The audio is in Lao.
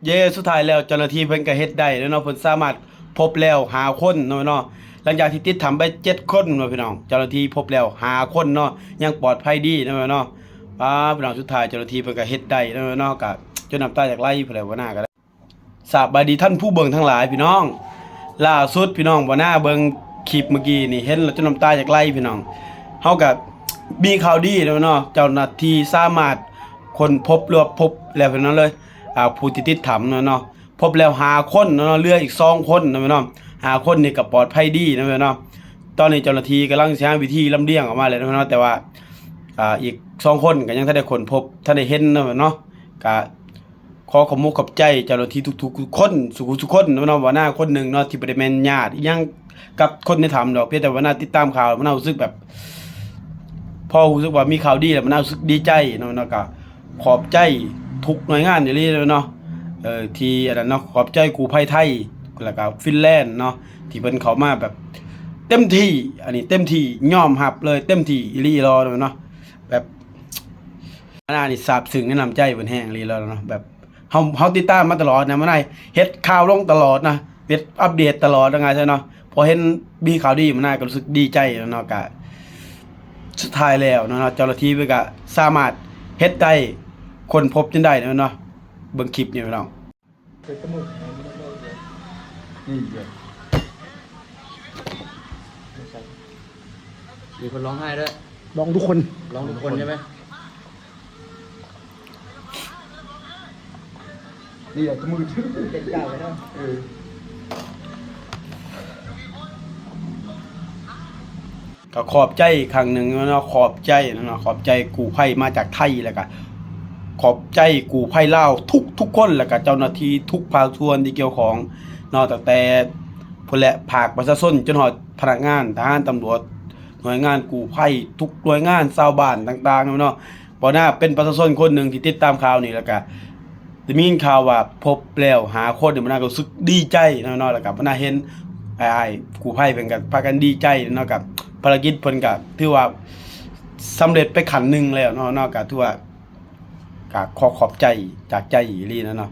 ເຢ້ ສຸດທ້າຍແລ້ວເຈົ້າໜ້າທີ່ເພິ່ນກໍເຮັດໄດ້ແລ້ວເນາະ, ເພິ່ນສາມາດພົບແລ້ວຫ້າຄົນເນາະ ເນາະ. ຫຼັງຈາກທີ່ຕິດຖ້ຳໄປເຈັດຄົນເນາະພີ່ນ້ອງ, ເຈົ້າໜ້າທີ່ພົບແລ້ວຫ້າຄົນເນາະ, ຍັງປອດໄພດີເນາະ ເນາະ. ປ້າ ພີ່ນ້ອງ ສຸດທ້າຍເຈົ້າໜ້າທີ່ເພິ່ນກໍເຮັດໄດ້ເນາະ ເນາະ, ກໍຈົນນ້ຳຕາຢາກໄຫຼພຸ້ນແຫຼະ ຫົວໜ້າກໍໄດ້. ສະບາຍດີທ່ານຜູ້ເບິ່ງທັງຫຼາຍພີ່ນ້ອງ, ລ່າສຸດພີ່ນ້ອງ ຫົວໜ້າເບິ່ງຄລິບເມື່ອກີ້ນີ້ ເຫັນແລ້ວຈົນນ້ຳຕາຢາກໄຫຼພີ່ນ້ອງ. ເຮົາກໍມີຂ່າວດີແລ້ວເນາະ, ເຈົ້າໜ້າທີ່ສາມາດຄົ້ນພົບ ຫຼືວ່າພົບແລ້ວພີ່ນ້ອງເອີຍ ອ່າ ຜູ້ທີ່ຕິດຖ້ຳເນາະ ເນາະ. ພົບແລ້ວຫ້າຄົນເນາະ, ເຫຼືອອີກສອງຄົນເນາະ ພີ່ນ້ອງ. ຫ້າຄົນນີ້ກໍປອດໄພດີເນາະ ພີ່ນ້ອງ. ຕອນນີ້ເຈົ້າໜ້າທີ່ກຳລັງຊິຫາວິທີລຳລຽງອອກມາແລ້ວເນາະ ພີ່ນ້ອງ, ແຕ່ວ່າ ອ່າ ອີກສອງຄົນກໍຍັງທັນໄດ້ຄົ້ນພົບ ທັນໄດ້ເຫັນເນາະ ພີ່ນ້ອງ. ກໍ ຂໍຂອບມຸກຂອບໃຈເຈົ້າໜ້າທີ່ທຸກໆຄົນ ສູ່ຜູ້ສູ່ຄົນເນາະ, ຫົວໜ້າຄົນໜຶ່ງເນາະ ທີ່ບໍ່ໄດ້ແມ່ນຍາດອີ່ຫຍັງກັບຄົນໃນຖ້ຳດອກ, ພຽງແຕ່ວ່າໜ້າຕິດຕາມຂ່າວ ມັນຮູ້ສຶກແບບ ພໍຮູ້ສຶກວ່າມີຂ່າວດີແລ້ວ ມັນຮູ້ສຶກດີໃຈເນາະ, ເນາະ. ກໍຂອບໃຈທຸກໜ່ວຍງານອີ່ຫຼີເນາະ ເອີ ທີ່ອັນນັ້ນເນາະ, ຂອບໃຈກູ້ໄພໄທ ແລ້ວກໍຟິນແລນເນາະ ທີ່ເພິ່ນເຂົ້າມາແບບເຕັມທີ່, ອັນນີ້ເຕັມທີ່ ຍອມຮັບເລີຍ ເຕັມທີ່ອີ່ຫຼີເນາະ ເນາະ. ແບບ ອັນນີ້ຊາບຊຶ້ງໃນນ້ຳໃຈເພິ່ນແຮງອີ່ຫຼີແລ້ວເນາະ, ແບບ ເຮົາ ເຮົາຕິດຕາມມາຕະຫຼອດນະ, ມັນໄດ້ເຮັດຂ່າວລົງຕະຫຼອດນະ, ເຮັດອັບເດດຕະຫຼອດວ່າງ່າຍຊະເນາະ. ພໍເຫັນມີຂ່າວດີມານະ ກໍຮູ້ສຶກດີໃຈແລ້ວເນາະ. ກະສຸດທ້າຍແລ້ວເນາະ ເຈົ້າໜ້າທີ່ເພິ່ນກະສາມາດເຮັດໄດ້ ຄົ້ນພົບຈົນໄດ້ເນາະ. ເບິ່ງຄລິບນີ້ພີ່ນ້ອງ. ມີຄົນຮ້ອງໄຫ້ດ້ວຍ. ຮ້ອງທຸກຄົນ ຮ້ອງທຸກຄົນໃຊ່ໄໝ? ນີ້ແຫຼະມືຖືກເຈັບກາວເນາະ. ເອີ ກໍຂອບໃຈອີກຄັ້ງໜຶ່ງເນາະ, ຂອບໃຈເນາະ, ຂອບໃຈກູ້ໄພມາຈາກໄທ, ແລ້ວກໍຂອບໃຈກູ້ໄພລາວທຸກໆຄົນ, ແລ້ວກໍເຈົ້າໜ້າທີ່ທຸກພາກສ່ວນທີ່ກ່ຽວຂ້ອງເນາະ, ຕັ້ງແຕ່ພຸ້ນແຫຼະ ພາກປະຊາຊົນ ຈົນຮອດພະນັກງານທະຫານ, ຕຳຫຼວດ, ໜ່ວຍງານກູ້ໄພທຸກໜ່ວຍງານ, ຊາວບ້ານຕ່າງໆເນາະ. ບໍ່ໜ້າເປັນປະຊາຊົນຄົນໜຶ່ງທີ່ຕິດຕາມຂ່າວນີ້ ແລ້ວກະໄດ້ຍິນຂ່າວວ່າພົບແລ້ວຫ້າຄົນນີ້ ບໍ່ໜ້າກໍຮູ້ສຶກດີໃຈເນາະ, ເນາະ. ແລ້ວກະບໍ່ໜ້າເຫັນອ້າຍໆກູ້ໄພເພິ່ນກໍພາກັນດີໃຈເນາະ, ກັບພາລະກິດເພິ່ນກໍຖືວ່າສຳເລັດໄປຂັ້ນໜຶ່ງແລ້ວເນາະ, ເນາະ. ກໍຖືວ່າ ກໍຂໍຂອບໃຈຈາກໃຈອີ່ຫຼີນະເນາະ.